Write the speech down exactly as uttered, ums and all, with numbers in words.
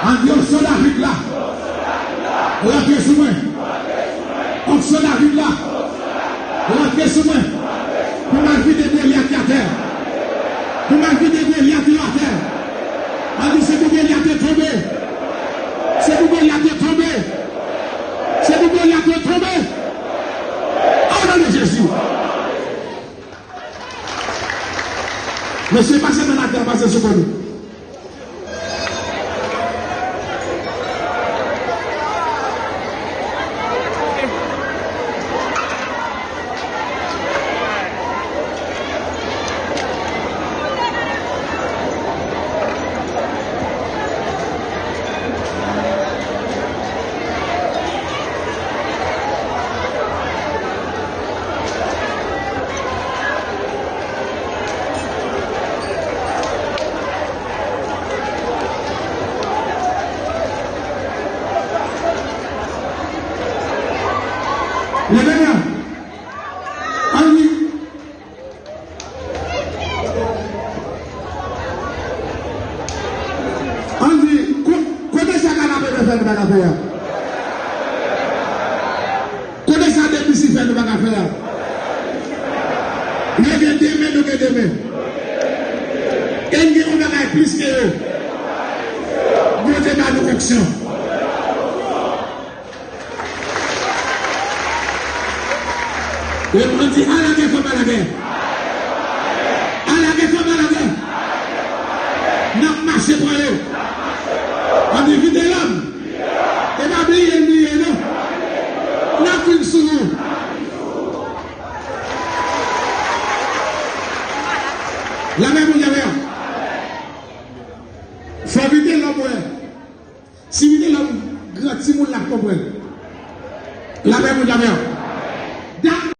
An di onksyon David la, rantre sou mwen. Onksyon David la, rantre sou mwen. Pou m al vide Golyat ki atè. Pou m al vide Golyat ki atè. An di se pou Golyat te tonbe. Se pou Golyat te tonbe. Se pou Golyat te tonbe. O non de Jezi. Mesye, pase nan lakay, pase sou kò nou. Leve men. Ann di. Ann di, ko-, kote sa kanapé te fè nou pa ka fè a? Kote sa de pisi fè nou pa ka fè a? Yo gen de men, nou gen de men. E n gen yon bagay plis ke yo. Bondye ba nou onksyon. Yo di, "Alagè, fò m alagè. Alagè, fò m alagè. N ap mache pran yo." Ann di, "Vitelòm, e pa bliye n bliye non. N ap vin sou nou." Lamè Bondye avè w. Fò Vitelòm wè. Si Vitelòm gran timoun l ap konprann. Lamè Bondye avè w.